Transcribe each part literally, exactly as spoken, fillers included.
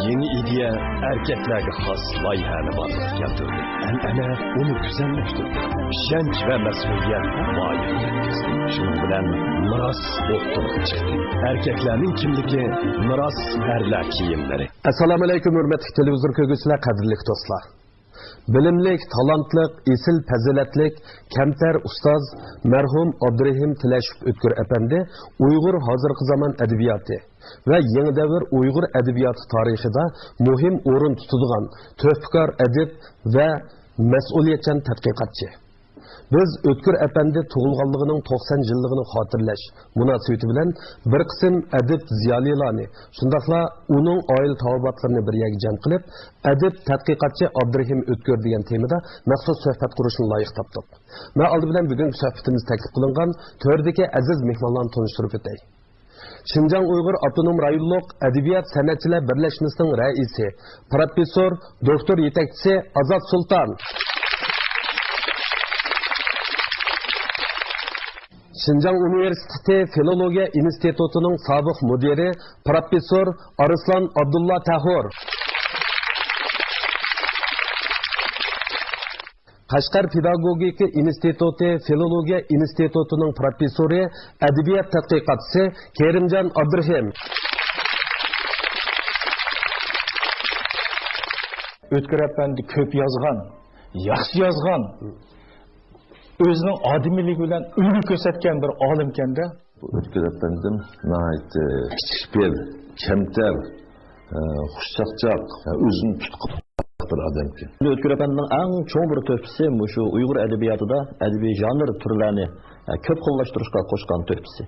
يېڭى ئىدىيە ئەركەكلەرگە خاس لايىھەنى بارلىققا كەلتۈردى. ئەنئەنە ئۇنى گۈزەللەشتۈردى. ئىشەنچ ۋە مەسئۇلىيەت لايىھە يەتكۈزدى. شۇنىڭ بىلەن مىراس ئوتتۇرىغا چىقتى. ئەركەكلەرنىڭ كىملىكى، مىراس، ئەرلەر كىيىملىرى. ئەسسالامۇئەلەيكۇم، ھۆرمەتلىك تېلېۋىزور كۆرگۈچىلەر، قەدىرلىك دوستلار! بىلىملىك، تالانتلىق، ئېسىل پەزىلەتلىك، كەمتەر ئۇستاز، مەرھۇم ئابدۇرېھىم تىلەشوف ئۆتكۈر ئەپەندى ئۇيغۇر ھازىرقى زامان ئەدەبىياتى ۋە يېڭى دەۋر ئۇيغۇر ئەدەبىياتى تارىخىدا مۇھىم ئورۇن تۇتىدىغان تۆھپىكار ئەدىب ۋە مەسئۇلىيەتچان تەتقىقاتچى. بىز ئۆتكۈر ئەپەندى تۇغۇلغانلىقىنىڭ توقسان يىللىقىنى خاتىرىلەش مۇناسىۋىتى بىلەن بىر قىسىم ئەدىب زىيالىيلارنى، شۇنداقلا ئۇنىڭ ئائىلە تاۋابىئاتلىرىنى بىر يەرگە جەم قىلىپ، ئەدىب، تەتقىقاتچى ئابدۇرېھىم ئۆتكۈر دېگەن تېمىدا مەخسۇس سۆھبەت قۇرۇشنى لايىق تاپتۇق. مەن ئالدى بىلەن بۈگۈنكى سۆھبىتىمىزدە تەكلىپ قىلىنغان تۆردىكى ئەزىز مېھمانلارنى تونۇشتۇرۇپ ئۆتەي. شىنجاڭ ئۇيغۇر ئاپتونوم رايونلۇق ئەدەبىيات سەنئەتچىلەر بىرلەشمىسىنىڭ رەئىسى، پروفېسسور، دوكتور يېتەكچىسى ئازات سۇلتان. شىنجاڭ ئۇنىۋېرسىتېتى فىلولوگىيە ئىنستىتۇتىنىڭ سابىق مۇدىرى، پروفېسسور ئارسلان ئابدۇللا تەھۇر. قەشقەر پېداگوگىكا ئىنستىتۇتى فىلولوگىيە ئىنستىتۇتىنىڭ پروفېسسورى، ئەدەبىيات تەتقىقاتچىسى كېرىمجان ئابدۇرېھىم. ئۆتكۈر ئەپەندى كۆپ يازغان، ياخشى يازغان، ئۆزىنىڭ ئادىمىيلىكى بىلەن ئۈلگە كۆرسەتكەن بىر ئالىمكەندە. بۇ ئۆتكۈر ئەپەندىم ناھايىتى كىچىك پېئىل، كەمتەر، ئە، خۇشچاقچاق، ئە، ئۆزىنى تۇتقاق بىر ئادەمكەن. ئۆتكۈر ئەپەندىنىڭ ئەڭ چوڭ بىر تۆھپىسى مۇشۇ ئۇيغۇر ئەدەبىياتىدا ئەدەبىي ژانىر تۈرلەرنى، ئە، كۆپ خىللاشتۇرۇشقا قوشقان تۆھپىسى.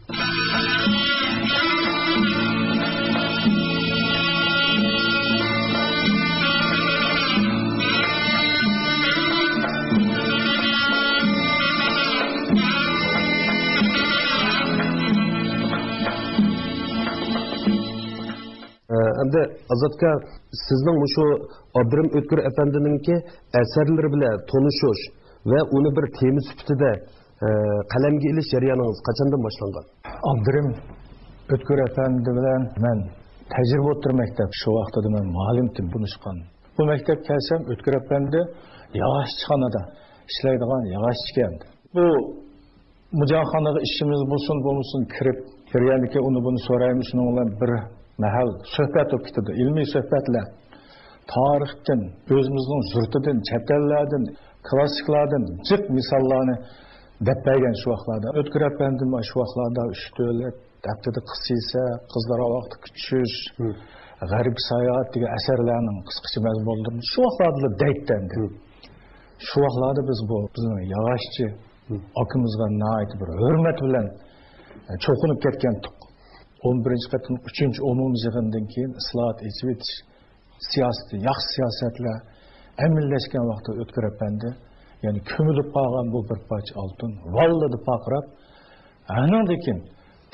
ئەمدى ئازاتكا، سىزنىڭ مۇشۇ ئابدۇرېھىم ئۆتكۈر ئەپەندىنىڭكى ئەسەرلىرى بىلەن تونۇشۇش ۋە ئۇنى بىر تېما سۈپىتىدە، ئە، قەلەمگە ئېلىش جەريانىڭىز قاچاندىن باشلانغان؟ ئابدۇرېھىم ئۆتكۈر ئەپەندى بىلەن مەن تەجرىبە ئوتتۇرا مەكتەپ، شۇ ۋاقتىدا مەن مۇئەللىمتىم، تونۇشقان. بۇ مەكتەپكە كەلسەم، ئۆتكۈر ئەپەندى ياغاچچىخانىدا ئىشلەيدىغان ياغاچچىكەن. بۇ مۇجاخانىغا ئىشىمىز بولسۇن بولمىسۇن كىرىپ، كىرگەندىكىن ئۇنى بۇنى سورايمىز، شۇنىڭ بىلەن بىر مەھەل سۆھبەت بولۇپ كېتىدۇ، ئىلمىي سۆھبەتلەر. تارىختىن، ئۆزىمىزنىڭ يۇرتىدىن، چەت ئەللەردىن، كلاسسىكلاردىن جىق مىساللارنى دەپ بەرگەن شۇ ۋاقىتلاردا. ئۆتكۈر ئەپەندىم شۇ ۋاقىتلاردا ئۈچ تۆلەت ھەپتىدە قىس يېسە، قىزلار ۋاقتىغا چۈش، غەربكە ساياھەت دېگەن ئەسەرلەرنىڭ قىسقىچە مەزمۇنلىرىنى شۇ ۋاقىتلاردىلا دەيتتى ئەمدى. شۇ ۋاقىتلاردا بىز بۇ بىزنىڭ ياغاچچى ئاكىمىزغا ناھايىتى بىر ھۆرمەت بىلەن، ئە، چوقۇنۇپ كەتكەنتۇق. ئون بىرىنچى قېتىم ئۈچىنچى ئومۇمىي يىغىندىن كېيىن ئىسلاھات، ئېچىۋېتىش سىياسىتى، ياخشى سىياسەتلەر ئەمەلىيلەشكەن ۋاقىتتا ئۆتكۈر ئەپەندى، يەنى كۆمۈلۈپ قالغان بۇ بىر پارچە ئالتۇن ۋاللىدە پارقىراپ، ئانىڭدىن كېيىن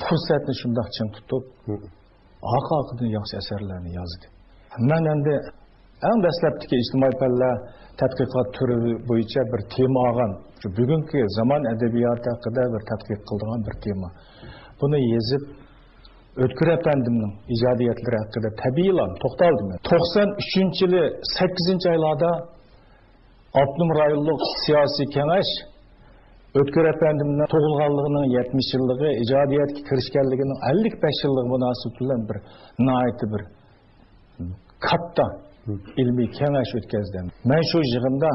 پۇرسەتنى شۇنداق چىڭ تۇتۇپ، ئارقا-ئارقىدىن ياخشى ئەسەرلەرنى يازدى. مەن ئەمدى ئەڭ دەسلەپتىكى ئىجتىمائىي پەنلەر تەتقىقات تۈرى بويىچە بىر تېما ئالغان، شۇ بۈگۈنكى زامان ئەدەبىياتى ھەققىدە بىر تەتقىق قىلىدىغان بىر تېما. بۇنى يېزىپ، ئۆتكۈر ئەپەندىمنىڭ ئىجادىيەتلىرى ھەققىدە تەبىئىيلا توختالدىم. توقسان ئۈچىنچى يىلى سەككىزىنچى ئايلاردا ئاپتونوم رايونلۇق سىياسىي كېڭەش ئۆتكۈر ئەپەندىمنىڭ تۇغۇلغانلىقىنىڭ يەتمىش يىللىقى، ئىجادىيەتكە كىرىشكەنلىكىنىڭ ئەللىك بەش يىللىقى مۇناسىۋىتى بىلەن بىر ناھايىتى بىر كاتتا ئىلمىي كېڭەش ئۆتكەزدى. مەن شۇ يىغىندا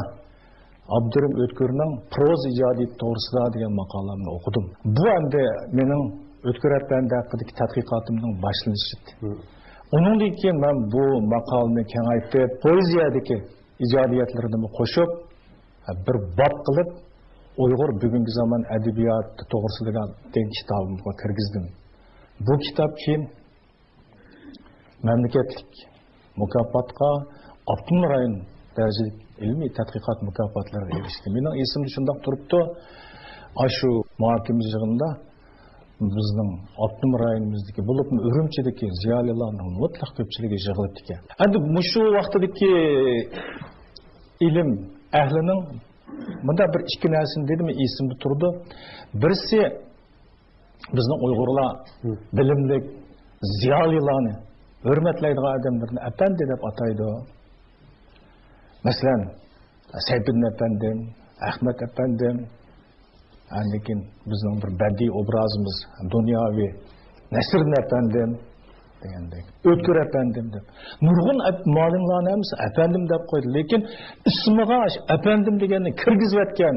ئابدۇرېھىم ئۆتكۈرنىڭ پروزا ئىجادىيىتى توغرىسىدا دېگەن ماقالەمنى ئوقۇدۇم. بۇ ئەمدى مېنىڭ ئۆتكۈر ئەپەندى ھەققىدىكى تەتقىقاتىمنىڭ باشلىنىشى ئىدى. ئۇنىڭدىن كېيىن مەن بۇ ماقالىنى كېڭەيتىپ، پوئېزىيەدىكى ئىجادىيەتلىرىنىمۇ قوشۇپ، بىر باب قىلىپ، ئۇيغۇر بۈگۈنكى زامان ئەدەبىياتى توغرىسىدا دېگەن كىتابىمغا كىرگۈزدۈم. بۇ كىتاب كېيىن مەملىكەتلىك مۇكاپاتقا، ئاپتونوم رايون دەرىجىلىك ئىلمىي تەتقىقات مۇكاپاتلىرىغا ئېرىشتى. مېنىڭ ئېسىمدە شۇنداق تۇرۇپتۇ، ئاشۇ مۇھاكىمە يىغىنىدا بىزنىڭ ئاپتونوم رايونىمىزدىكى، بولۇپمۇ ئۈرۈمچىدىكى زىيالىيلارنىڭ مۇتلەق كۆپچىلىكى يىغىلىپتىكەن. ئەمدى مۇشۇ ۋاقتىدىكى ئىلىم ئەھلىنىڭ مۇنداق بىر ئىككى نەرسىنى دېدىم، ئېسىمدە تۇرىدۇ. بىرسى، بىزنىڭ ئۇيغۇرلار بىلىملىك زىيالىيلارنى ھۆرمەتلەيدىغان ئادەملىرىنى ئەپەندى دەپ ئاتايدۇ. مەسىلەن، سەيپىدىن ئەپەندىم، ئەخمەت ئەپەندىم، ئاندىن كېيىن بىزنىڭ بىر بەدىئىي ئوبرازىمىز دۇنياۋى نەسىردىن ئەپەندىم دېگەندەك، ئۆتكۈر ئەپەندىم دەپ، نۇرغۇن ئەپ-، مۇئەللىملارنى ھەممىسى ئەپەندىم دەپ قويدى. لېكىن ئىسمىغا ئەپەندىم دېگەننى كىرگۈزۈۋەتكەن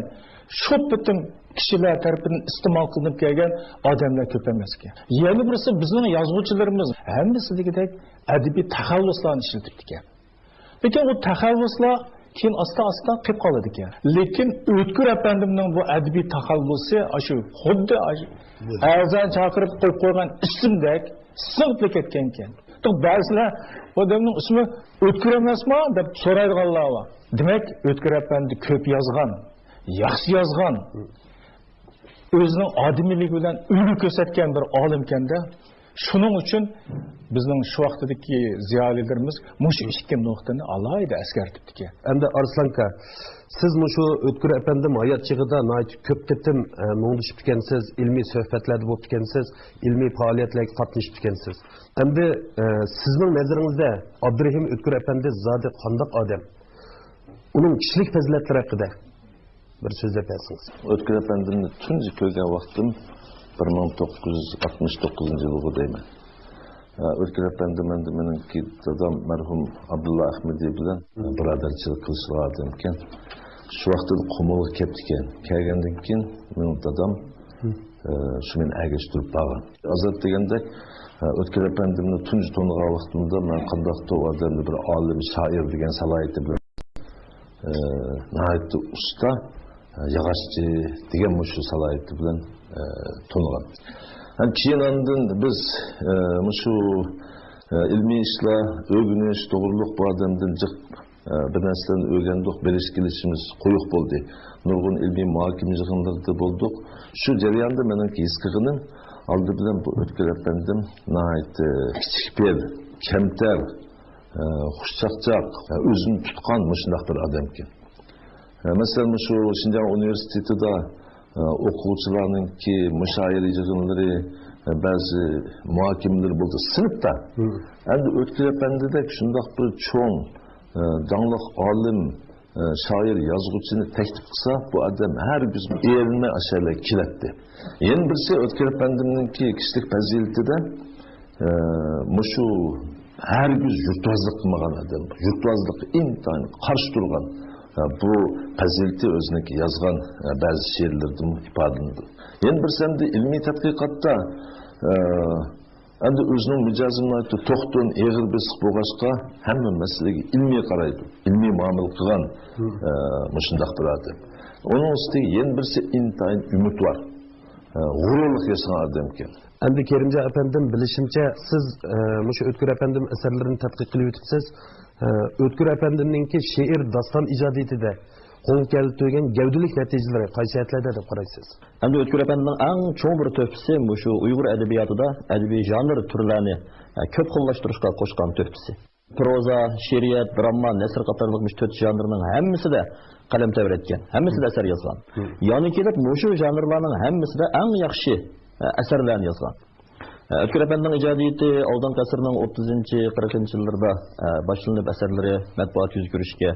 شۇ پېتىم كىشىلەر تەرىپىدىن ئىستېمال قىلىنىپ كەلگەن ئادەملەر كۆپ ئەمەسكەن. يەنە بىرسى، بىزنىڭ يازغۇچىلىرىمىز ھەممىسى دېگۈدەك ئەدەبىي تەخەللۇسلارنى ئىشلىتىپتىكەن. لېكىن ئۇ تەخەللۇسلار كېيىن ئاستا-ئاستا قېلىپ قالىدىكەن. لېكىن ئۆتكۈر ئەپەندىمنىڭ بۇ ئەدەبىي تەخەللۇسى ئاشۇ خۇددى ئاشۇ ئەزان چاقىرىپ قويۇپ قويغان ئىسىمدەك سىڭىپلا كەتكەنكەن. بەزىلەر «بۇ ئادەمنىڭ ئىسمى ئۆتكۈر ئەمەسمۇ؟» دەپ سورايدىغانلار بار. دېمەك، ئۆتكۈر ئەپەندى كۆپ يازغان، ياخشى يازغان، ئۆزىنىڭ ئادىمىيلىكى بىلەن ئۈلگە كۆرسەتكەن بىر ئالىمكەن-دە. شۇنىڭ ئۈچۈن بىزنىڭ شۇ ۋاقتىدىكى زىيالىيلىرىمىز مۇشۇ ئىككى نۇقتىنى ئالاھىدە ئەسكەرتىپتىكەن. ئەمدى ئارسلانكا، سىز مۇشۇ ئۆتكۈر ئەپەندىم ھايات چېغىدا ناھايىتى كۆپ قېتىم، ئە، مۇڭدىشىپتىكەنسىز، ئىلمىي سۆھبەتلەردە بوپتىكەنسىز، ئىلمىي پائالىيەتلەرگە قاتنىشىپتىكەنسىز. ئەمدى، ئە، سىزنىڭ نەزىرىڭىزدە ئابدۇرېھىم ئۆتكۈر ئەپەندى زادى قانداق ئادەم؟ ئۇنىڭ كىشىلىك پەزىلەتلىرى ھەققىدە بىر سۆزلەپ بەرسىڭىز. ئۆتكۈر ئەپەندىمنى تۇنجى كۆرگەن ۋاقتىم بىر مىڭ توققۇز يۈز ئاتمىش توققۇزىنچى يىلغۇ دەيمەن. ئە، ئۆتكۈر ئەپەندىم ئەمدى مېنىڭكى دادام مەرھۇم ئابدۇللا ئەخمىدى بىلەن بۇرادەرچىلىك قىلىشىدىغان ئادەمكەن. شۇ ۋاقىتتا قۇمۇلغا كەپتىكەن. كەلگەندىن كېيىن مېنىڭ دادام، ئە، شۇ مېنى ئەگەشتۈرۈپ بارغان. ئازاد دېگەندەك، ئە، ئۆتكۈر ئەپەندىمنى تۇنجى تونۇغان ۋاقتىمدا مەن قانداقتۇر ئۇ ئادەمنى بىر ئالىم، شائىر دېگەن سالاھىيىتى بىلەن ئە، ناھايىتى ئۇستا، ئە، ياغاچچى دېگەن مۇشۇ سالاھىيىتى بىلەن، ئە، تونۇغان. ھەم كېيىن ئاندىن بىز، ئە، مۇشۇ، ئە، ئىلمىي ئىشلار، ئۆگىنىش توغرۇلۇق بۇ ئادەمدىن جىق، ئە، بىر نەرسىلەرنى ئۆگەندۇق، بېرىش كېلىشىمىز قويۇق بولدى. نۇرغۇن ئىلمىي مۇھاكىمە يىغىنلىرىدا بولدۇق. شۇ جەرياندا مېنىڭكى ھېس قىلغىنىم، ئالدى بىلەن بۇ ئۆتكۈر ئەپەندىم ناھايىتى كىچىك پېئىل، كەمتەر، ئە، خۇشچاقچاق، ئە، ئۆزىنى تۇتقان مۇشۇنداق بىر ئادەمكەن. ئە، مەسىلەن، مۇشۇ شىنجاڭ ئۇنىۋېرسىتېتىدا، ئە، ئوقۇغۇچىلارنىڭكى مۇشائىرە يىغىنلىرى، ئە، بەزى مۇھاكىمىلىرى بولدى سىنىپتا. ئەمدى ئۆتكۈر ئەپەندىدەك شۇنداق بىر چوڭ، ئە، داڭلىق ئالىم، ئە، شائىر، يازغۇچىنى تەكلىپ قىلسا، بۇ ئادەم ھەرگىز ئېرىنمەي ئاشۇ يەرلەرگە كېلەتتى. يەنە بىرسى، ئۆتكۈر ئەپەندىمنىڭكى كىشىلىك پەزىلىتىدە، ئە، مۇشۇ ھەرگىز يۇرتۋازلىق قىلمىغان ئادەم، يۇرتۋازلىققا ئىنتايىن قارشى تۇرغان، ئە، بۇ پەزىلىتى ئۆزىنىڭكى يازغان، ئە، بەزى شېئىرلىرىدىمۇ ئىپادىلىنىدۇ. يەنە بىرسى ئەمدى ئىلمىي تەتقىقاتتا، ئە، ئەمدى ئۆزىنىڭ مىجەزى ناھايىتى توختۇن، ئېغىر بېسىق بولغاچقا، ھەممە مەسىلىگە ئىلمىي قارايدۇ، ئىلمىي مۇئامىلە قىلغان، ئە، مۇشۇنداق بىر ئادەم. ئۇنىڭ ئۈستىگە يەنە بىرسى ئىنتايىن ئۈمىدۋار، ئە، غۇرۇرلۇق ياسىغان ئادەمكەن. ئەمدى كېرىمجان ئەپەندىم، بىلىشىمچە، سىز، ئە، مۇشۇ ئۆتكۈر ئەپەندىم ئەسەرلىرىنى تەتقىق قىلىۋېتىپسىز. ئە، ئۆتكۈر ئەپەندىمنىڭكى شېئىر، داستان ئىجادىيىتىدە قولغا كەلتۈرگەن گەۋدىلىك نەتىجىلىرى قايسى جەھەتلەردە دەپ قارايسىز؟ ئەمدى ئۆتكۈر ئەپەندىنىڭ ئەڭ چوڭ بىر تۆھپىسى مۇشۇ ئۇيغۇر ئەدەبىياتىدا ئەدەبىي ژانىر تۈرلەرنى، ئە، كۆپ خىللاشتۇرۇشقا قوشقان تۆھپىسى. پروزا، شېئىرىيەت، دراما، نەسر قاتارلىق مۇشۇ تۆت ژانىرنىڭ ھەممىسىدە قەلەم تەۋرەتكەن، ھەممىسىدە ئەسەر يازغان. يەنە كېلىپ مۇشۇ ژانىرلارنىڭ ھەممىسىدە ئەڭ ياخشى، ئە، ئەسەرلەرنى يازغان. ئە، ئۆتكۈر ئەپەندىنىڭ ئىجادىيىتى ئالدىنقى ئەسىرنىڭ ئوتتۇزىنچى، قىرىقىنچى يىللىرىدا، ئە، باشلىنىپ، ئەسەرلىرى مەتبۇئات يۈز كۆرۈشكە،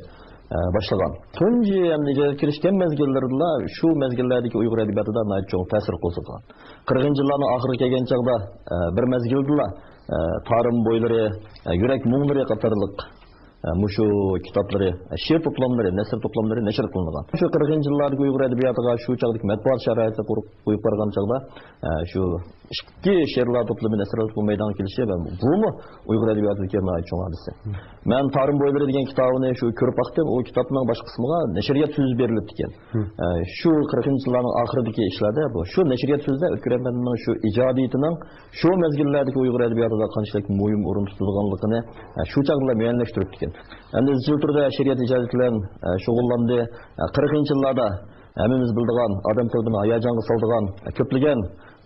ئە، باشلىغان. تۇنجى ئەمدى ئىجادىيەتكە كىرىشكەن مەزگىللىرىدىلا شۇ مەزگىللەردىكى ئۇيغۇر ئەدەبىياتىدا ناھايىتى چوڭ تەسىر قوزغىغان. قىرىقىنچى يىللارنىڭ ئاخىرىغا كەلگەن چاغدا، ئە، بىر مەزگىلدىلا، ئە، تارىم بويلىرى، ئە، يۈرەك مۇڭلىرى قاتارلىق، ئە، مۇشۇ كىتابلىرى، ئە، شېئىر توپلاملىرى، نەسر توپلاملىرى نەشر قىلىنغان. شۇ قىرىقىنچى يىللاردىكى ئۇيغۇر ئەدەبىياتىغا شۇ چاغدىكى مەتبۇئات شارائىتى قۇرۇپ قويۇپ بارغان چاغدا، ئە، شۇ ئىككى شېئىرلار توپلىمى، نەسرلەر توپلىمى مەيدانغا كېلىشى ۋە بۇمۇ ئۇيغۇر ئەدەبىياتىدىكى ناھايىتى چوڭ ھادىسە. مەن تارىم بويلىرى دېگەن كىتابىنى شۇ كۆرۈپ باقتىم، ئۇ كىتابنىڭ باش قىسمىغا نەشرىيات سۆزى بېرىلىپتىكەن. ئە، شۇ قىرىقىنچى يىللارنىڭ ئاخىرىدىكى ئىشلاردا بۇ. شۇ نەشرىيات سۆزىدە ئۆتكۈر ئەپەندىنىڭ شۇ ئىجادىيىتىنىڭ شۇ مەزگىللەردىكى ئۇيغۇر ئەدەبىياتىدا قانچىلىك مۇھىم ئورۇن تۇتىدىغانلىقىنى، ئە، شۇ چاغدىلا مۇئەييەنلەشتۈرۈپتىكەن. ئەمدى ئىزچىل تۈردە شېئىرىيەت ئىجادىيىتى بىلەن، ئە، شۇغۇللاندى. ئە، قىرىقىنچى يىللاردا ھەممىمىز بىلىدىغان، ئادەم قەلبىنى ھاياجانغا سالىدىغان، ئە، كۆپلىگەن،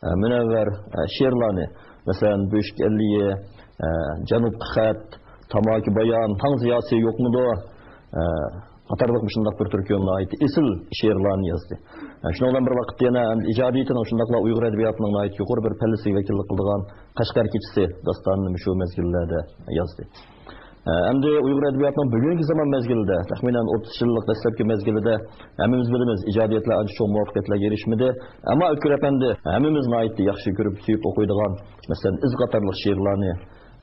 ئە، مۇنەۋۋەر، ئە، شېئىرلارنى، مەسىلەن، بۆشۈك ئەللىيى، ئە، جەنۇبقا خەت، تاماكا بايان، تاڭ زىياسى يوقمىدۇ، ئە، قاتارلىق مۇشۇنداق بىر تۈركۈم ناھايىتى ئېسىل شېئىرلارنى يازدى. ئە، شۇنىڭ بىلەن بىر ۋاقىتتا يەنە ئىجادىيىتىنىڭ، شۇنداقلا ئۇيغۇر ئەدەبىياتىنىڭ ناھايىتى يۇقىرى بىر پەللىسىگە ۋەكىللىك قىلىدىغان قەشقەر كېچىسى داستانىنى مۇشۇ مەزگىللەردە يازدى. ئە، ئەمدى ئۇيغۇر ئەدەبىياتىنىڭ بۈگۈنكى زامان مەزگىلىدە، تەخمىنەن ئوتتۇز يىللىق دەسلەپكى مەزگىلىدە، ھەممىمىز بىلىمىز، ئىجادىيەتلەر ئانچە چوڭ مۇۋەپپەقىيەتلەرگە ئېرىشمىدى. ئەمما ئۆتكۈر ئەپەندى ھەممىمىز ناھايىتى ياخشى كۆرۈپ سۆيۈپ ئوقۇيدىغان، مەسىلەن، ئىز قاتارلىق شېئىرلارنى،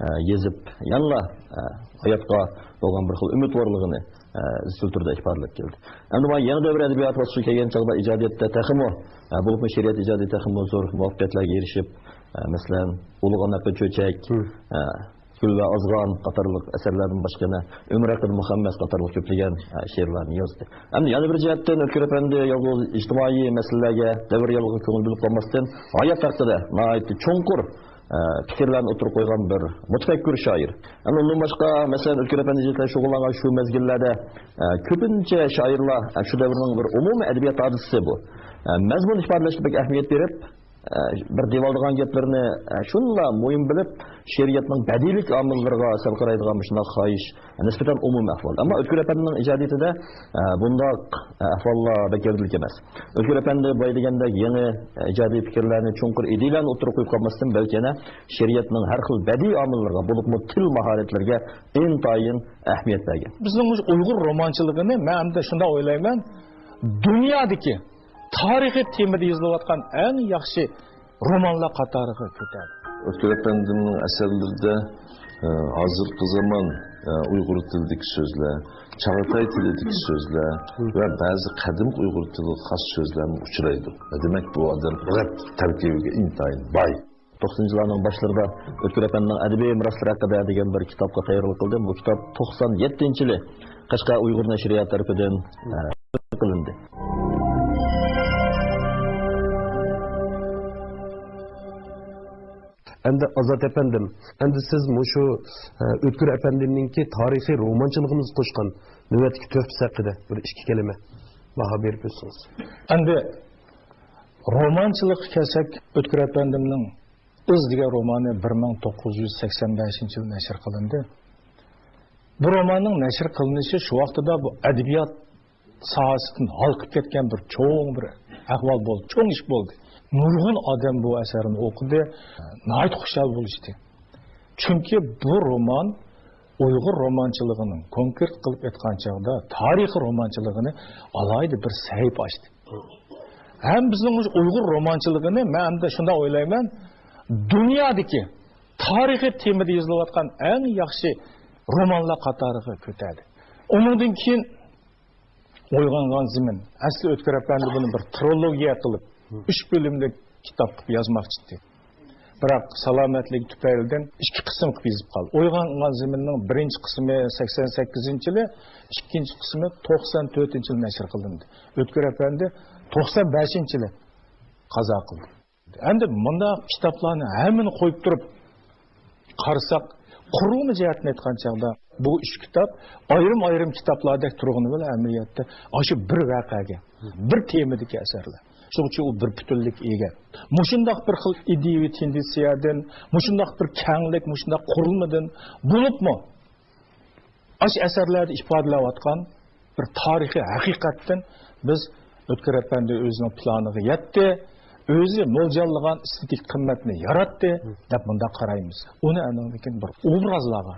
ئە، يېزىپ، يەنىلا، ئە، ھاياتقا بولغان بىر خىل ئۈمىدۋارلىقىنى، ئە، ئىزچىل تۈردە ئىپادىلەپ كەلدى. ئەمدى مانا يېڭى دەۋر ئەدەبىياتى باسقۇچىغا كەلگەن چاغدا ئىجادىيەتتە تېخىمۇ، ئە، بولۇپمۇ شېئىرىيەت ئىجادىيىتى تېخىمۇ زور مۇۋەپپەقىيەتلەرگە ئېرىشىپ، ئە، مەسىلەن، ئۇلۇغ ئانا قىز چۆچەك، ئە، گۈل ۋە ئازغان قاتارلىق ئەسەرلەردىن باشقا يەنە ئۆمۈر ھەققىدە مۇخەممەس قاتارلىق كۆپلىگەن، ئە، شېئىرلارنى يازدى. ئەمدى يەنە بىر جەھەتتىن ئۆتكۈر ئەپەندى يالغۇز ئىجتىمائىي مەسىلىلەرگە، دەۋر رېئاللىقىغا كۆڭۈل بۆلۈپ قالماستىن، ھايات ھەققىدە ناھايىتى چوڭقۇر، ئە، پىكىرلەرنى ئوتتۇرىغا قويغان بىر مۇتەپەككۇر شائىر. ئەمدى ئۇندىن باشقا، مەسىلەن، ئۆتكۈر ئەپەندى شۇغۇللانغان شۇ مەزگىللەردە، ئە، كۆپىنچە شائىرلار، ئە، شۇ دەۋرنىڭ بىر ئومۇمىي ئەدەبىيات ھادىسىسى بۇ. ئە، مەزمۇن ئىپادىلەشكە بەك ئەھمىيەت بېرىپ، ئە، بىر دېيىۋالىدىغان گەپلىرىنى، ئە، شۇندىلا مۇھىم بىلىپ، شېئىرىيەتنىڭ بەدىئىيلىك ئامىللىرىغا سەل قارايدىغان مۇشۇنداق خاھىش، نىسبەتەن ئومۇمىي ئەھۋال. ئەمما ئۆتكۈر ئەپەندىنىڭ ئىجادىيىتىدە، ئە، بۇنداق، ئە، ئەھۋاللار بەك گەۋدىلىك ئەمەس. ئۆتكۈر ئەپەندى بايا دېگەندەك يېڭى، ئە، ئىجادىي پىكىرلەرنى، چوڭقۇر ئىدىيەلەرنى ئوتتۇرىغا قويۇپ قالماستىن، بەلكى يەنە شېئىرىيەتنىڭ ھەر خىل بەدىئىي ئامىللىرىغا، بولۇپمۇ تىل ماھارەتلىرىگە ئىنتايىن ئەھمىيەت بەرگەن. بىزنىڭ مۇشۇ ئۇيغۇر رومانچىلىقىنى مەن ئەمدى شۇنداق ئويلايمەن، دۇنيادىكى تارىخىي تېمىدا يېزىلىۋاتقان ئەڭ ياخشى رومانلار قاتارىغا كۆتەردى. ئۆتكۈر ئەپەندىمنىڭ ئەسەرلىرىدە، ئە، ھازىرقى زامان، ئە، ئۇيغۇر تىلىدىكى سۆزلەر، چاغاتاي تىلىدىكى سۆزلەر ۋە بەزى قەدىمكى ئۇيغۇر تىلىغا خاس سۆزلەرمۇ ئۇچرايدۇ. دېمەك، بۇ ئادەم لۇغەت تەركىبىگە ئىنتايىن باي. توقسىنىنچى يىللارنىڭ باشلىرىدا ئۆتكۈر ئەپەندىنىڭ ئەدەبىي مىراسلىرى ھەققىدە دېگەن بىر كىتابقا تەييارلىق قىلدىم. بۇ كىتاب توقسان يەتتىنچى يىلى قەشقەر ئۇيغۇر نەشرىياتى تەرىپىدىن، ئە، قىلىندى. ئەمدى ئازات ئەپەندىم، ئەمدى سىز مۇشۇ، ئە، ئۆتكۈر ئەپەندىمنىڭكى تارىخىي رومانچىلىقىمىزغا قوشقان نۆۋەتتىكى تۆھپىسى ھەققىدە بىر ئىككى كەلىمە باھا بېرىپ ئۆتسىڭىز. ئەمدى رومانچىلىققا كەلسەك، ئۆتكۈر ئەپەندىمنىڭ ئىز دېگەن رومانى بىر مىڭ توققۇز يۈز سەكسەن بەشىنچى يىلى نەشر قىلىندى. بۇ روماننىڭ نەشر قىلىنىشى شۇ ۋاقتىدا بۇ ئەدەبىيات ساھەسىدىن ھالقىپ كەتكەن بىر چوڭ بىر ئەھۋال بولدى، چوڭ ئىش بولدى. نۇرغۇن ئادەم بۇ ئەسەرنى ئوقۇدى، ناھايىتى خۇشال بولۇشتى. چۈنكى بۇ رومان ئۇيغۇر رومانچىلىقىنىڭ، كونكرېت قىلىپ ئېيتقان چاغدا، تارىخىي رومانچىلىقىنى ئالاھىدە بىر سەھىپە ئاچتى. ھەم بىزنىڭ مۇشۇ ئۇيغۇر رومانچىلىقىنى مەن ئەمدى شۇنداق ئويلايمەن، دۇنيادىكى تارىخىي تېمىدا يېزىلىۋاتقان ئەڭ ياخشى رومانلار قاتارىغا كۆتەردى. ئۇنىڭدىن كېيىن ئويغانغان زېمىن. ئەسلى ئۆتكۈر ئەپەندى بۇنى بىر ترولوگىيە قىلىپ، ئۈچ بۆلۈملۈك كىتاب قىلىپ يازماقچى ئىدى. بىراق سالامەتلىكى تۈپەيلىدىن ئىككى قىسىم قىلىپ يېزىپ قالدى. ئويغانغان زېمىننىڭ بىرىنچى قىسمى سەكسەن سەككىزىنچى يىلى، ئىككىنچى قىسمى توقسان تۆتىنچى يىلى نەشر قىلىندى. ئۆتكۈر ئەپەندى توقسان بەشىنچى يىلى قازا قىلدى. ئەمدى مۇنداق كىتابلارنى ھەممىنى قويۇپ تۇرۇپ قارىساق، قۇرۇلما جەھەتتىن ئېيتقان چاغدا بۇ ئۈچ كىتاب ئايرىم-ئايرىم كىتابلاردەك تۇرغىنى بىلەن ئەمەلىيەتتە ئاشۇ بىر ۋەقەگە، بىر تېمىدىكى ئەسەرلەر. شۇنىڭ ئۈچۈن ئۇ بىر پۈتۈنلۈككە ئىگە. مۇشۇنداق بىر خىل ئىدىيەۋى تېندېنسىيەدىن، مۇشۇنداق بىر كەڭلىك، مۇشۇنداق قۇرۇلمىدىن، بولۇپمۇ ئاشۇ ئەسەرلەردە ئىپادىلەۋاتقان بىر تارىخىي ھەقىقەتتىن بىز ئۆتكۈر ئەپەندى ئۆزىنىڭ پىلانىغا يەتتى، ئۆزى مولجاللىغان ئېستېتىك قىممەتنى ياراتتى، دەپ مۇنداق قارايمىز. ئۇنى ئاندىن كېيىن بىر ئوبرازلارغا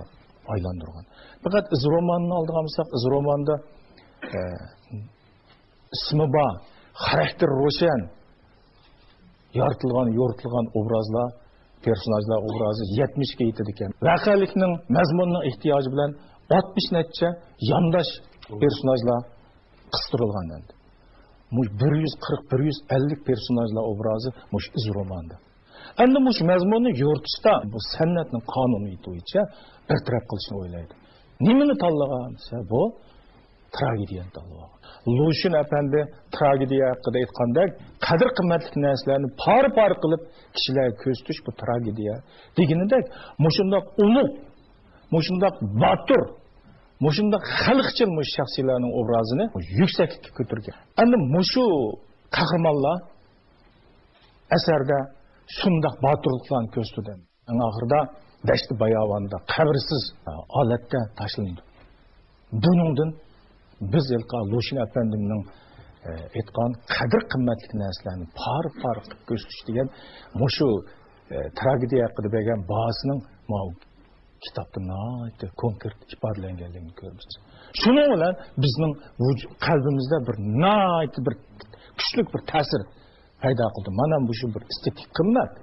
ئايلاندۇرغان. پەقەت ئىز روماننى ئالىدىغان بولساق، ئىز روماندا، ئە، ئىسمى بار، خاراكتېرى روشەن، يارىتىلغان، يورۇتۇلغان ئوبرازلار، پېرسوناژلار ئوبرازى يەتمىشكە يېتىدىكەن. ۋەقەلىكنىڭ، مەزمۇننىڭ ئېھتىياجى بىلەن ئاتمىش نەچچە يانداش پېرسوناژلار قىستۇرۇلغان ئەمدى. مۇ-، بىر يۈز قىرىق، بىر يۈز ئەللىك پېرسوناژلار ئوبرازى مۇشۇ ئىز روماندا. ئەمدى مۇشۇ مەزمۇننى يورۇتۇشتا بۇ سەنئەتنىڭ قانۇنىيىتى بويىچە بىر تەرەپ قىلىشنى ئويلايدۇ. نېمىنى تاللىغان دېسە، بۇ تراگېدىيەنى تاللىۋالغان. لۇشۈن ئەپەندى تراگېدىيە ھەققىدە ئېيتقاندەك، قەدىر-قىممەتلىك نەرسىلەرنى پارە-پارە قىلىپ كىشىلەرگە كۆرسىتىش بۇ تراگېدىيە دېگىنىدەك، مۇشۇنداق ئۇلۇغ، مۇشۇنداق باتۇر، مۇشۇنداق خەلقچىل مۇشۇ شەخسىيلەرنىڭ ئوبرازىنى يۈكسەكلىككە كۆتۈرگەن. ئەمدى مۇشۇ قەھرىمانلار ئەسەردە شۇنداق باتۇرلۇقلارنى كۆرسىتىدۇ. ئەڭ ئاخىرىدا دەشتى باياۋاندا قەبرىسىز ھالەتتە تاشلىنىدۇ. بۇنىڭدىن بىز ھېلىقى لۇشۈن ئەپەندىمنىڭ، ئە، ئېيتقان قەدىر-قىممەتلىك نەرسىلەرنى پارە-پارە قىلىپ كۆرسىتىش دېگەن مۇشۇ، ئە، تراگېدىيە ھەققىدە بەرگەن باھاسىنىڭ ماۋۇ كىتابتا ناھايىتى كونكرېت ئىپادىلەنگەنلىكىنى كۆرىمىز. شۇنىڭ بىلەن بىزنىڭ ۋۇج-، قەلبىمىزدە بىر ناھايىتى بىر كۈچلۈك بىر تەسىر پەيدا قىلدى. مانا مۇشۇ بىر ئېستېتىك قىممەت.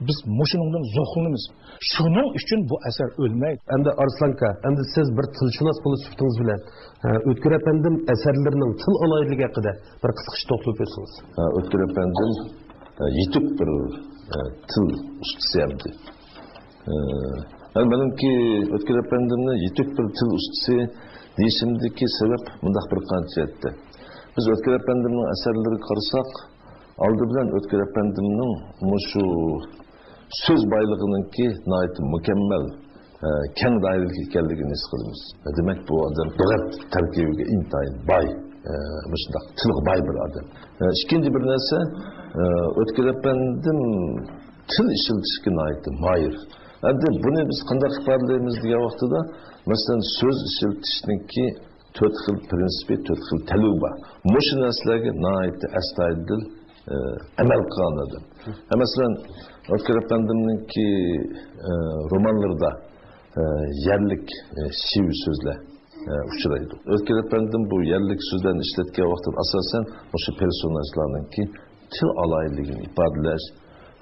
بىز مۇشۇنىڭدىن زوقلىنىمىز. شۇنىڭ ئۈچۈن بۇ ئەسەر ئۆلمەيدۇ. ئەمدى ئارسلانكا، ئەمدى سىز بىر تىلشۇناس بولۇش سۈپىتىڭىز بىلەن، ئە، ئۆتكۈر ئەپەندىم ئەسەرلىرىنىڭ تىل ئالاھىدىلىكى ھەققىدە بىر قىسقىچە توختىلىپ ئۆتسىڭىز. ئە، ئۆتكۈر ئەپەندىم، ئە، يېتىك بىر، ئە، تىل ئۇستىسى ئەمدى. ئە، مەن مېنىڭكى ئۆتكۈر ئەپەندىمنى يېتىك بىر تىل ئۇستىسى دېيىشىمدىكى سەۋەب مۇنداق بىر قانچە جەھەتتە. بىز ئۆتكۈر ئەپەندىمنىڭ ئەسەرلىرىگە قارىساق، ئالدى بىلەن ئۆتكۈر ئەپەندىمنىڭ مۇشۇ سۆز بايلىقىنىڭكى ناھايىتى مۇكەممەل، ئە، كەڭ دائىرىلىك ئىكەنلىكىنى ھېس قىلىمىز. دېمەك، بۇ ئادەم لۇغەت تەركىبىگە ئىنتايىن باي، ئە، مۇشۇنداق تىلغا باي بىر ئادەم. ئە، ئىككىنچى بىر نەرسە، ئە، ئۆتكۈر ئەپەندىم تىل ئىشلىتىشكە ناھايىتى ماھىر. ئەمدى بۇنى بىز قانداق ئىپادىلەيمىز دېگەن ۋاقتىدا، مەسىلەن، سۆز ئىشلىتىشنىڭكى تۆت خىل پىرىنسىپى، تۆت خىل تەلىپى بار. مۇشۇ نەرسىلەرگە ناھايىتى ئەستايىدىل، ئە، ئەمەل قىلغان ئادەم. ھە، مەسىلەن، ئۆتكۈر ئەپەندىمنىڭكى، ئە، رومانلىرىدا، ئە، يەرلىك، ئە، شېۋە سۆزلەر، ئە، ئۇچرايدۇ. ئۆتكۈر ئەپەندىم بۇ يەرلىك سۆزلەرنى ئىشلەتكەن ۋاقتىدا ئاساسەن مۇشۇ پېرسوناژلارنىڭكى تىل ئالاھىدىلىكىنى ئىپادىلەش،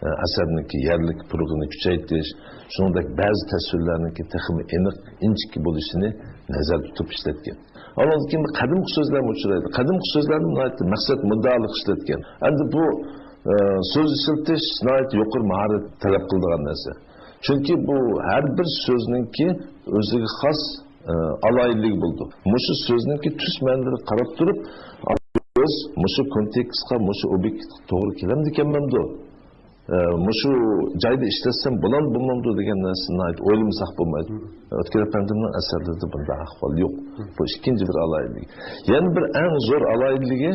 ئە، ئەسەرنىڭكى يەرلىك پۇرىقىنى كۈچەيتىش، شۇنىڭدەك بەزى تەسۋىرلەرنىڭكى تېخىمۇ ئېنىق، ئىنچىكە بولۇشىنى نەزەردە تۇتۇپ ئىشلەتكەن. ئاندىن كېيىن قەدىمكى سۆزلەرمۇ ئۇچرايدۇ. قەدىمكى سۆزلەرنى ناھايىتى مەقسەت مۇددىئالىق ئىشلەتكەن. ئەمدى بۇ، ئە، سۆز ئىشلىتىش ناھايىتى يۇقىرى ماھارەت تەلەپ قىلىدىغان نەرسە. چۈنكى بۇ ھەر بىر سۆزنىڭكى ئۆزىگە خاس، ئە، ئالاھىدىلىكى بولىدۇ. مۇشۇ سۆزنىڭكى تۈس مەنىلىرىگە قاراپ تۇرۇپ، سۆز مۇشۇ كونتېكستقا، مۇشۇ ئوبيېكتقا توغرا كېلەمدىكەنمەمدۇ؟ ئە، مۇشۇ جايدا ئىشلەتسەم بولامدۇ، بولمامدۇ دېگەن نەرسىنى ناھايىتى ئويلىمىساق بولمايدۇ. مم. ئۆتكۈر ئەپەندىمنىڭ ئەسەرلىرىدە بۇنداق ئەھۋال يوق. مم. بۇ ئىككىنچى بىر ئالاھىدىلىكى. يەنە بىر ئەڭ زور ئالاھىدىلىكى،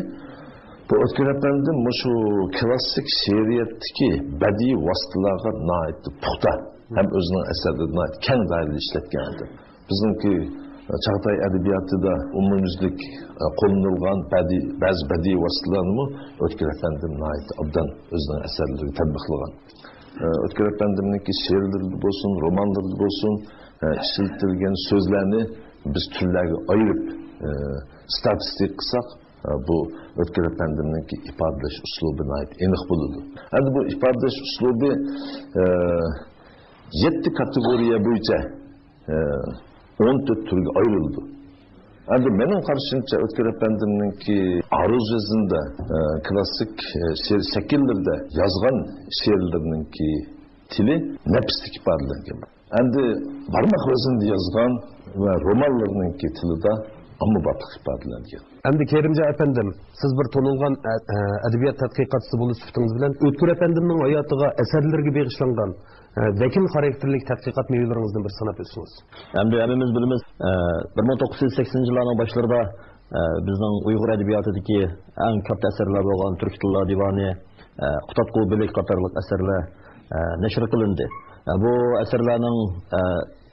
بۇ ئۆتكۈر ئەپەندىم مۇشۇ كلاسسىك شېئىرىيەتتىكى بەدىئىي ۋاسىتىلارغا ناھايىتى پۇختا ھەم ئۆزىنىڭ ئەسەرلىرىدە ناھايىتى كەڭ دائىرىدە ئىشلەتكەن ئادەم. بىزنىڭكى، ئە، چاغاتاي ئەدەبىياتىدا ئومۇميۈزلۈك، ئە، قوللىنىلغان بەدىئىي، بەزى بەدىئىي ۋاسىتىلەرنىمۇ ئۆتكۈر ئەپەندىم ناھايىتى ئوبدان ئۆزىنىڭ ئەسەرلىرىگە تەتبىقلىغان. ئە، ئۆتكۈر ئەپەندىمنىڭكى شېئىرلىرىدا بولسۇن، رومانلىرىدا بولسۇن، ئە، ئىشلىتىلگەن سۆزلەرنى بىز تۈرلەرگە ئايرىپ، ئە، ستاتىستىكا قىلساق، ئە، بۇ ئۆتكۈر ئەپەندىمنىڭكى ئىپادىلەش ئۇسلۇبى ناھايىتى ئېنىق بولىدۇ. ئەمدى بۇ ئىپادىلەش ئۇسلۇبى، ئە، يەتتە كاتېگورىيە بويىچە، ئە، ئون تۆت تۈرگە ئايرىلىدۇ. ئەمدى مېنىڭ قارىشىمچە، ئۆتكۈر ئەپەندىمنىڭكى ئارۇز ۋەزنىدە، ئە، كلاسسىك، ئە، شېئىر شەكىللىرىدە يازغان شېئىرلىرىنىڭكى تىلى نەپىستىك ئىپادىلەنگەن. ئەمدى بارماق ۋەزنىدە يازغان ۋە رومانلىرىنىڭكى تىلىدا ئاممىبابلىق ئىپادىلەنگەن. ئەمدى كېرىمجان ئەپەندىم، سىز بىر تونۇلغان ئە-، ئە-، ئەدەبىيات تەتقىقاتچىسى بولۇش سۈپىتىڭىز بىلەن ئۆتكۈر ئەپەندىمنىڭ ھاياتىغا، ئەسەرلىرىگە بېغىشلانغان، ئە، ۋەكىل خاراكتېرلىك تەتقىقات مېۋىلىرىڭىزدىن بىر ساناپ ئۆتسىڭىز. ئەمدى ھەممىمىز بىلىمىز، ئە، بىر مىڭ توققۇز يۈز سەكسىنىنچى يىللارنىڭ باشلىرىدا، ئە، بىزنىڭ ئۇيغۇر ئەدەبىياتىدىكى ئەڭ كاتتا ئەسەرلەر بولغان تۈركىي تىللار دىۋانى، ئە، قۇتادغۇ بېلىك قاتارلىق ئەسەرلەر، ئە، نەشر قىلىندى. ئە، بۇ ئەسەرلەرنىڭ، ئە،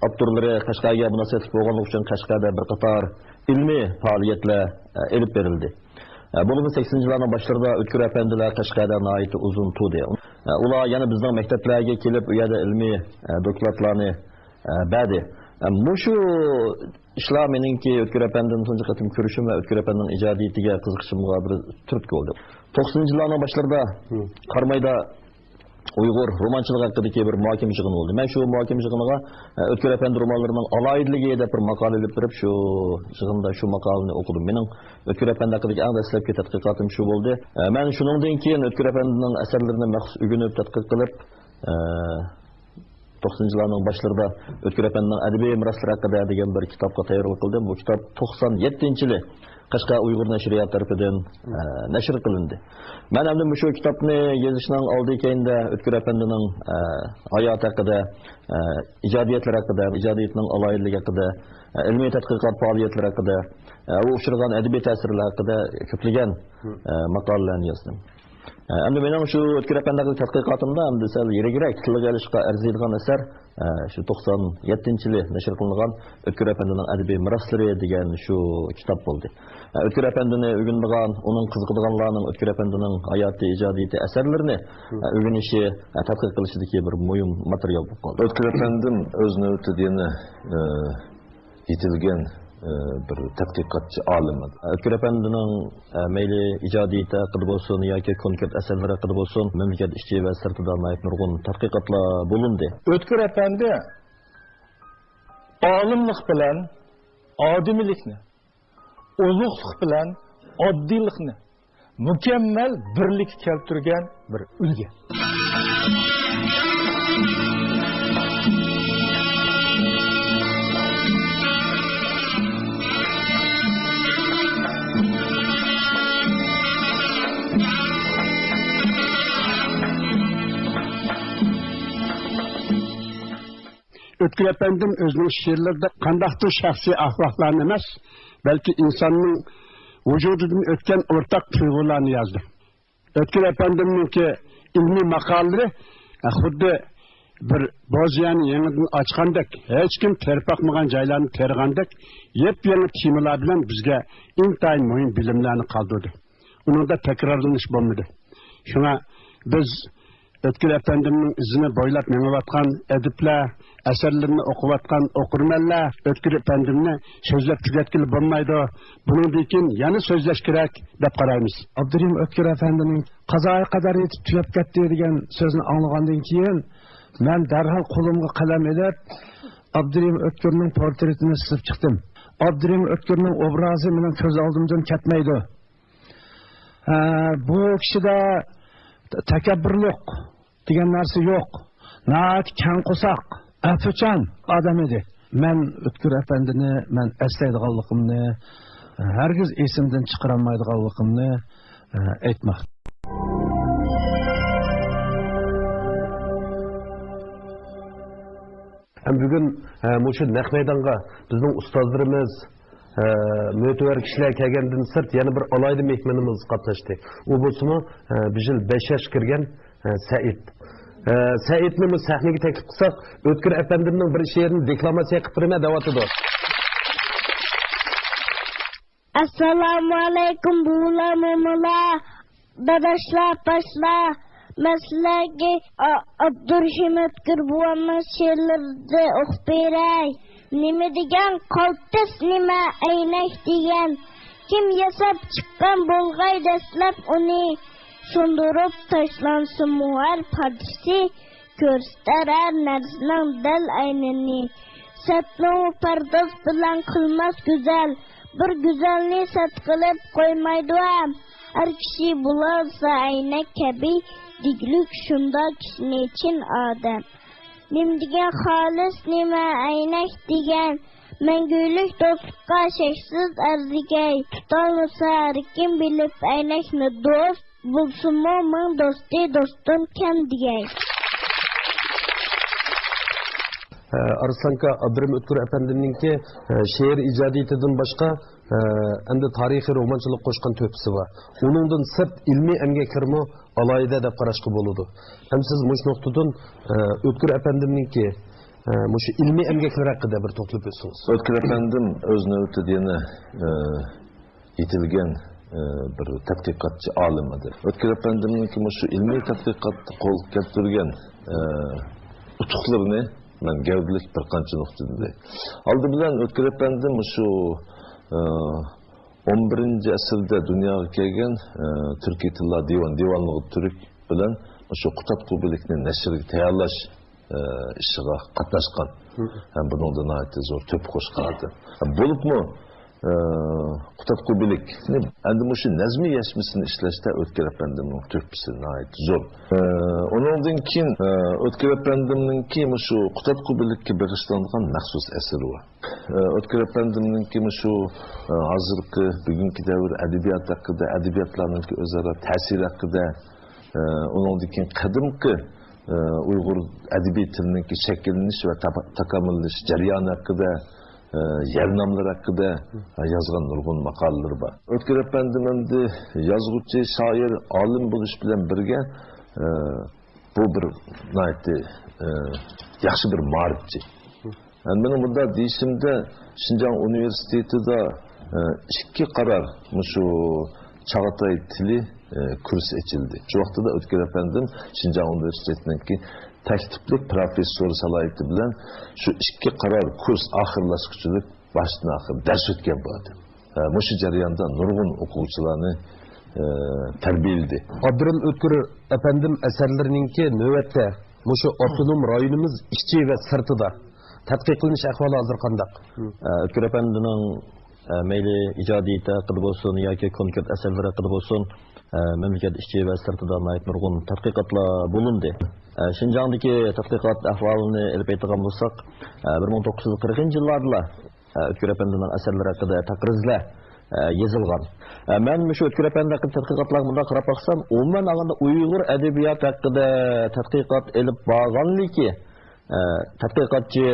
ئاپتورلىرى قەشقەرگە مۇناسىۋەتلىك بولغانلىقى ئۈچۈن قەشقەردە بىر قاتار ئىلمىي پائالىيەتلەر، ئە، ئېلىپ بېرىلدى. ئە، بولۇپمۇ سەكسىنىنچى يىللارنىڭ باشلىرىدا ئۆتكۈر ئەپەندىلەر قەشقەردە ناھايىتى ئۇزۇن تۇردى. ئە، ئۇلار يەنە بىزنىڭ مەكتەپلەرگە كېلىپ، ئۇ يەردە ئىلمىي، ئە، دوكلاتلارنى، ئە، بەردى. ئە، مۇشۇ ئىشلار مېنىڭكى ئۆتكۈر ئەپەندىنى تۇنجى قېتىم كۆرۈشۈم ۋە ئۆتكۈر ئەپەندىنىڭ ئىجادىيىتىگە قىزىقىشىمغا بىر تۈرتكە بولدى. توقسىنىنچى يىللارنىڭ باشلىرىدا مم. قارامايدا ئۇيغۇر رومانچىلىقى ھەققىدىكى بىر مۇھاكىمە يىغىنى بولدى. مەن شۇ مۇھاكىمە يىغىنىغا، ئە، ئۆتكۈر ئەپەندى رومانلىرىنىڭ ئالاھىدىلىكى دەپ بىر ماقالە ئېلىپ بېرىپ، شۇ يىغىندا شۇ ماقالىنى ئوقۇدۇم. مېنىڭ ئۆتكۈر ئەپەندى ھەققىدىكى ئەڭ دەسلەپكى تەتقىقاتىم شۇ بولدى. ئە، مەن شۇنىڭدىن كېيىن ئۆتكۈر ئەپەندىنىڭ ئەسەرلىرىنى مەخسۇس ئۆگىنىپ، تەتقىق قىلىپ، ئە، توقسىنىنچى يىللارنىڭ باشلىرىدا ئۆتكۈر ئەپەندىنىڭ ئەدەبىي مىراسلىرى ھەققىدە دېگەن بىر كىتابقا تەييارلىق قىلدىم. بۇ كىتاب توقسان يەتتىنچى يىلى قەشقەر ئۇيغۇر نەشرىياتى تەرىپىدىن، ئە، نەشر قىلىندى. مەن ئەمدى مۇشۇ كىتابنى يېزىشنىڭ ئالدى كەينىدە ئۆتكۈر ئەپەندىنىڭ، ئە، ھاياتى ھەققىدە، ئە، ئىجادىيەتلىرى ھەققىدە، ئىجادىيىتىنىڭ ئالاھىدىلىكى ھەققىدە، ئە، ئىلمىي تەتقىقات پائالىيەتلىرى ھەققىدە، ئە، ئۇ ئۇچرىغان ئەدەبىي تەسىرلەر ھەققىدە كۆپلىگەن، مم. ئە، ماقالىلەرنى يازدىم. ئەمدى مېنىڭ شۇ ئۆتكۈر ئەپەندى ھەققىدىكى تەتقىقاتىمدا ئەمدى سەل يىرىكرەك تىلغا ئېلىشقا ئەرزىيدىغان ئەسەر، ئە، شۇ توقسان يەتتىنچى يىلى نەشر قىلىنغان ئۆتكۈر ئەپەندىنىڭ ئەدەبىي مىراسلىرى دېگەن شۇ كىتاب بولدى. ئە، ئۆتكۈر ئەپەندىنى ئۆگىنىدىغان، ئۇنىڭ قىزىقىدىغانلارنىڭ ئۆتكۈر ئەپەندىنىڭ ھاياتى، ئىجادىيىتى، ئەسەرلىرىنى، ئە، ئۆگىنىشى، ئە، تەتقىق قىلىشىدىكى بىر مۇھىم ماتېرىيال بولۇپ قالدى. ئۆتكۈر ئەپەندىم ئۆز نۆۋىتىدە يەنە، ئە، يېتىلگەن، ئە، بىر تەتقىقاتچى ئالىم. ئۆتكۈر ئەپەندىنىڭ، ئە، مەيلى ئىجادىيىتى ھەققىدە بولسۇن ياكى كونكرېت ئەسەرلىرى ھەققىدە بولسۇن، مەملىكەت ئىچى ۋە سىرتىدا ناھايىتى نۇرغۇن تەتقىقاتلار بولۇندى. ئۆتكۈر ئەپەندى ئالىملىق بىلەن ئادىمىيلىكنى، ئۇلۇغلۇق بىلەن ئاددىيلىقنى مۇكەممەل بىرلىككە كەلتۈرگەن بىر ئۈلگە. ئۆتكۈر ئەپەندىم ئۆزىنىڭ شېئىرلىرىدا قانداقتۇر شەخسىي ئەخلاقلارنى ئەمەس، بەلكى ئىنساننىڭ ۋۇجۇدىدىن ئۆتكەن ئورتاق تۇيغۇلارنى يازدى. ئۆتكۈر ئەپەندىمنىڭكى ئىلمىي ماقالىلىرى، ئە، خۇددى بىر بوز يەرنى يېڭىدىن ئاچقاندەك، ھېچكىم تېرىپ باقمىغان جايلارنى تېرىغاندەك، يېپيېڭى تېمىلار بىلەن بىزگە ئىنتايىن مۇھىم بىلىملەرنى قالدۇردى. ئۇنىڭدا تەكرارلىنىش بولمىدى. شۇڭا بىز ئۆتكۈر ئەپەندىمنىڭ ئىزىنى بويلاپ مېڭىۋاتقان ئەدىبلەر، ئەسەرلىرىنى ئوقۇۋاتقان ئوقۇرمەنلەر ئۆتكۈر ئەپەندىمنى سۆزلەپ تۈگەتكىلى بولمايدۇ، بۇنىڭدىن كېيىن يەنە سۆزلەش كېرەك دەپ قارايمىز. ئابدۇرېھىم ئۆتكۈر ئەپەندىنىڭ قازاغا قەدەر يېتىپ تۈگەپ كەتتى دېگەن سۆزنى ئاڭلىغاندىن كېيىن، مەن دەرھال قولۇمغا قەلەم ئېلىپ، ئابدۇرېھىم ئۆتكۈرنىڭ پورترېتىنى سىزىپ چىقتىم. ئابدۇرېھىم ئۆتكۈرنىڭ ئوبرازى مېنىڭ كۆز ئالدىمدىن كەتمەيدۇ. ئە، بۇ كىشىدە تەكەببۇرلۇق دېگەن نەرسە يوق. ناھايىتى كەڭ قورساق، ئەپۇچان ئادەم ئىدى. مەن ئۆتكۈر ئەپەندىنى مەن ئەسلەيدىغانلىقىمنى، ھەرگىز ئېسىمدىن چىقىرالمايدىغانلىقىمنى، ئە، ئېيتماقتا. ھەم بۈگۈن، ئە، مۇشۇ نەق مەيدانغا بىزنىڭ ئۇستازلىرىمىز، ئە، مۆتىۋەر كىشىلەر كەلگەندىن سىرت يەنە بىر ئالاھىدە مېھمىنىمىز قاتناشتى. ئۇ بولسىمۇ، ئە، بۇ يىل بەش ياشقا كىرگەن، ئە، سەئىد. ئە، سەئىدنى بۇ سەھنىگە تەكلىپ قىلساق، ئۆتكۈر ئەپەندىمنىڭ بىر شېئىرىنى دېكلاماتسىيە قىلىپ بېرىمەن دەۋاتىدۇ. ئەسسالامۇئەلەيكۇم، بوۋىلار، مومىلار، داداشلار، ئاپاشلار. مەن سىلەرگە ئا-، ئابدۇرېھىم ئۆتكۈر بوۋامنىڭ شېئىرلىرىدىن ئوقۇپ بېرەي. نېمە دېگەن قالتىس، نېمە ئەينەك دېگەن. كىم ياساپ چىققان بولغاي دەسلەپ ئۇنى؟ سۇندۇرۇپ تاشلانسىمۇ ھەر پارچىسى، كۆرسىتەر ھەر نەرسىنىڭ دەل ئەينىنى. سەتنىڭ پەرداز بىلەن قىلماس گۈزەل، بىر گۈزەلنى سەت قىلىپ قويمايدۇ ھەم. ھەر كىشى بولالىسا ئەينەك كەبى، دېگۈلۈك شۇنداق كىشىنى چىن ئادەم. نېمە دېگەن خالىس، نېمە ئەينەك دېگەن، مەڭگۈلۈك دوستلۇققا شەكسىز ئەرزىگەي. تۇتالمىسا ھەركىم بىلىپ ئەينەكنى دوست، بولسىمۇ مىڭ دوستى دوستتىن كەم دېگەي. ئە، ئارسلانكا ئابدۇرېھىم ئۆتكۈر ئەپەندىمنىڭكى، ئە، شېئىر ئىجادىيىتىدىن باشقا، ئە، ئەمدى تارىخىي رومانچىلىق قوشقان تۆھپىسى بار. ئۇنىڭدىن سىرت ئىلمىي ئەمگەكلىرىمۇ ئالاھىدە دەپ قاراشقا بولىدۇ. ھەم سىز مۇشۇ نۇقتىدىن، ئە، ئۆتكۈر ئەپەندىمنىڭكى، ئە، مۇشۇ ئىلمىي ئەمگەكلىرى ھەققىدە بىر توختىلىپ ئۆتسىڭىز. ئۆتكۈر ئەپەندىم ئۆز نۆۋىتىدە يەنە، ئە، يېتىلگەن، ئە، بىر تەتقىقاتچى ئالىم ئىدى. ئۆتكۈر ئەپەندىمنىڭكى مۇشۇ ئىلمىي تەتقىقاتتا قول كەلتۈرگەن، ئە، ئۇتۇقلىرىنى مەن گەۋدىلىك بىر قانچە نۇقتىدىن دەي. ئالدى بىلەن ئۆتكۈر ئەپەندىم مۇشۇ، ئە، ئون بىرىنچى ئەسىردە دۇنياغا كەلگەن، ئە، تۈركىي تىللار دىۋان، دىۋانۇل تۈرك بىلەن مۇشۇ قۇتادغۇ بىلىكنى نەشرگە تەييارلاش، ئە، ئىشىغا قاتناشقان. ھەم بۇنىڭدا ناھايىتى زور تۆھپە قوشقان ئادەم. بولۇپمۇ، ئە، قۇتادغۇ بىلىكنى ئەمدى مۇشۇ نەزمىي يەشمىسىنى ئىشلەشتە ئۆتكۈر ئەپەندىمنىڭ تۆھپىسى ناھايىتى زور. ئە، ئۇنىڭدىن كېيىن، ئە، ئۆتكۈر ئەپەندىمنىڭكى مۇشۇ قۇتادغۇ بىلىككە بېغىشلانغان مەخسۇس ئەسىرى بار. ئۆتكۈر ئەپەندىمنىڭكى مۇشۇ، ھازىرقى بۈگۈنكى دەۋر ئەدەبىياتى ھەققىدە، ئەدەبىياتلارنىڭكى ئۆزئارا تەسىرى ھەققىدە، ئۇنىڭدىن كېيىن قەدىمكى، ئۇيغۇر ئەدەبىي تىلىنىڭكى شەكىللىنىش ۋە تاپا-، تاكامۇللىشىش جەريانى ھەققىدە، ئە، يەر ناملىرى ھەققىدە، ئە، يازغان نۇرغۇن ماقالىلىرى بار. ئۆتكۈر ئەپەندىم ئەمدى يازغۇچى، شائىر، ئالىم بولۇش بىلەن بىرگە، ئە، بۇ بىر ناھايىتى، ئە، ياخشى بىر مائارىپچى. ئە، مېنىڭ بۇنداق دېيىشىمدە، شىنجاڭ ئۇنىۋېرسىتېتىدا، ئە، ئىككى قارار مۇشۇ چاغاتاي تىلى، ئە، كۇرسى ئېچىلدى. شۇ ۋاقتىدا ئۆتكۈر ئەپەندىم شىنجاڭ ئۇنىۋېرسىتېتىنىڭكى تەكلىپلىك پروفېسسور سالاھىيىتى بىلەن شۇ ئىككى قارار كۇرس ئاخىرلاشقۇچىلىك باشتىن ئاخىر دەرس ئۆتكەن بۇ ئادەم. ئە، مۇشۇ جەرياندا نۇرغۇن ئوقۇغۇچىلارنى، ئە، تەربىيەلىدى. ئابدۇرېھىم ئۆتكۈر ئەپەندىم ئەسەرلىرىنىڭكى نۆۋەتتە مۇشۇ ئاپتونوم رايونىمىز ئىچى ۋە سىرتىدا تەتقىق قىلىنىش ئەھۋالى ھازىر قانداق؟ ئە، ئۆتكۈر ئەپەندىنىڭ، ئە، مەيلى ئىجادىيىتى ھەققىدە بولسۇن ياكى كونكرېت ئەسەرلىرى ھەققىدە بولسۇن، ئە، مەملىكەت ئىچى ۋە سىرتىدا ناھايىتى نۇرغۇن تەتقىقاتلار بولۇندى. ئە، شىنجاڭدىكى تەتقىقات ئەھۋالىنى ئېلىپ ئېيتىدىغان بولساق، ئە، بىر مىڭ توققۇز يۈز قىرىقىنچى يىللاردىلا، ئە، ئۆتكۈر ئەپەندىنىڭ ئەسەرلىرى ھەققىدە تەقرىزلەر، ئە، يېزىلغان. ئە، مەن مۇشۇ ئۆتكۈر ئەپەندى ھەققىدە تەتقىقاتلارغا مۇنداق قاراپ باقسام، ئومۇمەن ئالغاندا ئۇيغۇر ئەدەبىياتى ھەققىدە تەتقىقات ئېلىپ بارغانلىكى، ئە، تەتقىقاتچى،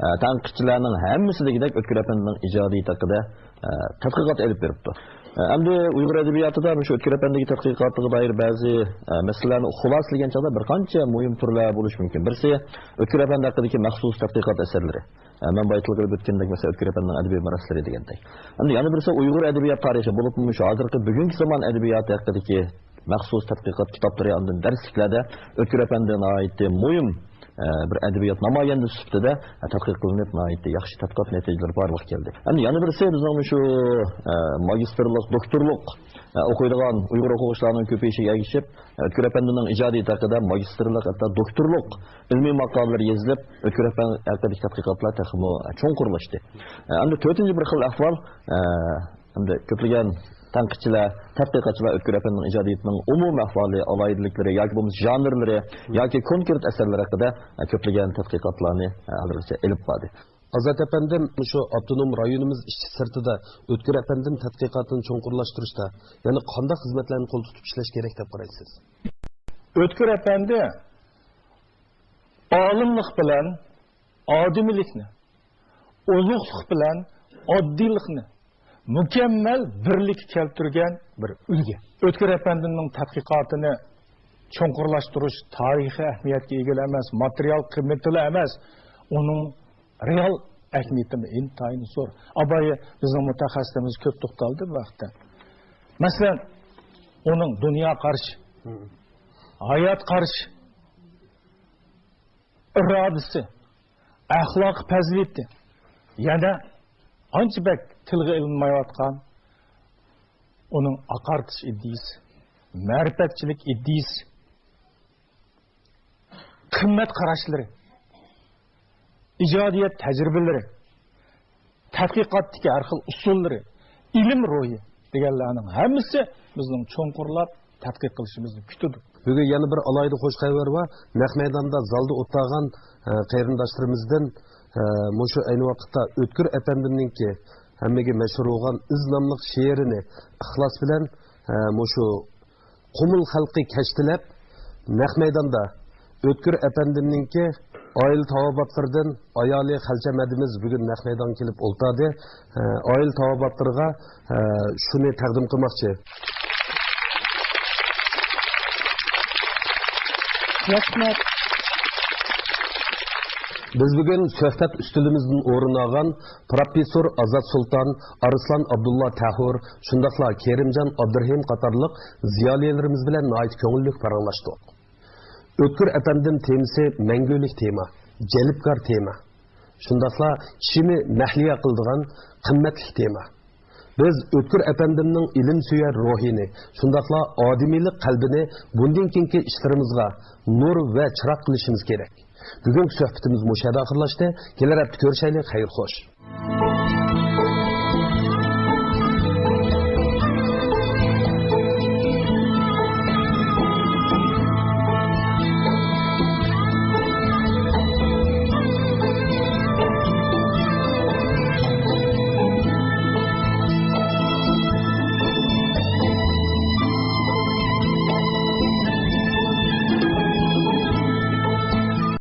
ئە، تەنقىدچىلەرنىڭ ھەممىسى دېگۈدەك ئۆتكۈر ئەپەندىنىڭ ئىجادىيىتى ھەققىدە، ئە، تەتقىقات ئېلىپ بېرىپتۇ. ئە، ئەمدى ئۇيغۇر ئەدەبىياتىدا مۇشۇ ئۆتكۈر ئەپەندىگە تەتقىقاتىغا دائىر بەزى، ئە، مەسىلىلەرنى خۇلاسىلىگەن چاغدا بىر قانچە مۇھىم تۈرلەر بولۇشى مۇمكىن. بىرسى، ئۆتكۈر ئەپەندى ھەققىدىكى مەخسۇس تەتقىقات ئەسەرلىرى. ئە، مەن بايا تىلغا ئېلىپ ئۆتكەندەك، مەسىلەن، ئۆتكۈر ئەپەندىنىڭ ئەدەبىي مىراسلىرى دېگەندەك. ئەمدى يەنە بىرسى ئۇيغۇر ئەدەبىيات تارىخى، بولۇپمۇ مۇشۇ ھازىرقى بۈگۈنكى زامان ئەدەبىياتى ھەققىدىكى مەخسۇس تەتقىقات كىتابلىرى، ئاندىن دەرسلىكلەردە ئۆتكۈر ئەپەندى ناھايىتى مۇھىم، ئە، بىر ئەدەبىيات نامايەندىسى سۈپىتىدە، ئە، تەتقىق قىلىنىپ، ناھايىتى ياخشى تەتقىقات نەتىجىلىرى بارلىققا كەلدى. ئەمدى يەنە بىرسى بىزنىڭ مۇشۇ، ئە، ماگىستىرلىق، دوكتورلۇق، ئە، ئوقۇيدىغان ئۇيغۇر ئوقۇغۇچىلارنىڭ كۆپىيىشىگە ئەگىشىپ، ئە، ئۆتكۈر ئەپەندىنىڭ ئىجادىيىتى ھەققىدە ماگىستىرلىق، ھەتتا دوكتورلۇق ئىلمىي ماقالىلىرى يېزىلىپ، ئۆتكۈر ئەپەندى ھەققىدىكى تەتقىقاتلار تېخىمۇ چوڭقۇرلاشتى. ئەمدى تۆتىنچى بىر خىل ئەھۋال، ئەمدى كۆپلىگەن تەنقىدچىلەر، تەتقىقاتچىلار ئۆتكۈر ئەپەندىنىڭ ئىجادىيىتىنىڭ ئومۇمىي ئەھۋالى، ئالاھىدىلىكلىرى ياكى بولمىسا ژانىرلىرى ياكى كونكرېت ئەسەرلىرى ھەققىدە كۆپلىگەن تەتقىقاتلارنى ھازىرغىچە ئېلىپ باردى. ئازات ئەپەندىم، مۇشۇ ئاپتونوم رايونىمىز ئىچى سىرتىدا ئۆتكۈر ئەپەندىم تەتقىقاتىنى چوڭقۇرلاشتۇرۇشتا يەنە قانداق خىزمەتلەرنى قول تۇتۇپ ئىشلەش كېرەك دەپ قارايسىز؟ ئۆتكۈر ئەپەندى ئالىملىق بىلەن ئادىمىيلىكنى، ئوزۇقلۇق بىلەن ئاددىيلىقنى مۇكەممەل بىرلىككە كەلتۈرگەن بىر ئۈلگە. ئۆتكۈر ئەپەندىمنىڭ تەتقىقاتىنى چوڭقۇرلاشتۇرۇش تارىخىي ئەھمىيەتكە ئىگىلا ئەمەس، ماتېرىيال قىممىتىلا ئەمەس، ئۇنىڭ رېئال ئەھمىيىتىمۇ ئىنتايىن زور. ئابايى بىزنىڭ مۇتەخەسسىسلىرىمىز كۆپ توختالدى بۇ ھەقتە. مەسىلەن، ئۇنىڭ دۇنيا قارىشى، ھايات قارىشى، ئىرادىسى، ئەخلاق پەزىلىتى يەنە ئانچە بەك تىلغا ئېلىنمايۋاتقان ئۇنىڭ ئاقارتىش ئىدىيىسى، مەرىپەتچىلىك ئىدىيىسى، قىممەت قاراشلىرى، ئىجادىيەت تەجرىبىلىرى، تەتقىقاتتىكى ھەر خىل ئۇسۇللىرى، ئىلىم روھى دېگەنلەرنىڭ ھەممىسى بىزنىڭ چوڭقۇرلاپ تەتقىق قىلىشىمىزنى كۈتىدۇ. بۈگۈن يەنە بىر ئالاھىدە خۇش خەۋەر بار. نەق مەيداندا زالدا ئولتۇرغان، ئە، قېرىنداشلىرىمىزدىن، ئە، مۇشۇ ئەينى ۋاقىتتا ئۆتكۈر ئەپەندىمنىڭكى ھەممىگە مەشھۇر بولغان ئىز ناملىق شېئىرىنى ئىخلاس بىلەن، ئە، مۇشۇ قۇمۇل خەلقى كەشتىلەپ، نەق مەيداندا ئۆتكۈر ئەپەندىمنىڭكى ئائىلە تاۋابىئاتلىرىدىن ئايالى خەلچەم ھەدىمىز بۈگۈن نەق مەيدانغا كېلىپ ئولتۇردى. ئە، ئائىلە تاۋابىئاتلىرىغا، ئە، شۇنى تەقدىم قىلماقچى. رەھمەت. بىز بۈگۈن سۆھبەت ئۈستىلىمىزدىن ئورۇن ئالغان پروفېسسور ئازات سۇلتان، ئارسلان ئابدۇللا تەھۇر، شۇنداقلا كېرىمجان ئابدۇرېھىم قاتارلىق زىيالىيلىرىمىز بىلەن ناھايىتى كۆڭۈللۈك پاراڭلاشتۇق. ئۆتكۈر ئەپەندىم تېمىسى مەڭگۈلۈك تېما، جەلپكار تېما. شۇنداقلا كىشىنى مەھلىيا قىلىدىغان قىممەتلىك تېما. بىز ئۆتكۈر ئەپەندىمنىڭ ئىلىمسۆيەر روھىنى، شۇنداقلا ئادىمىيلىك قەلبىنى بۇندىن كېيىنكى ئىشلىرىمىزغا نۇر ۋە چىراغ قىلىشىمىز كېرەك. بۈگۈنكى سۆھبىتىمىز مۇشۇ يەردە ئاخىرلاشتى. كېلەر ھەپتە كۆرۈشەيلى. خەير خوش.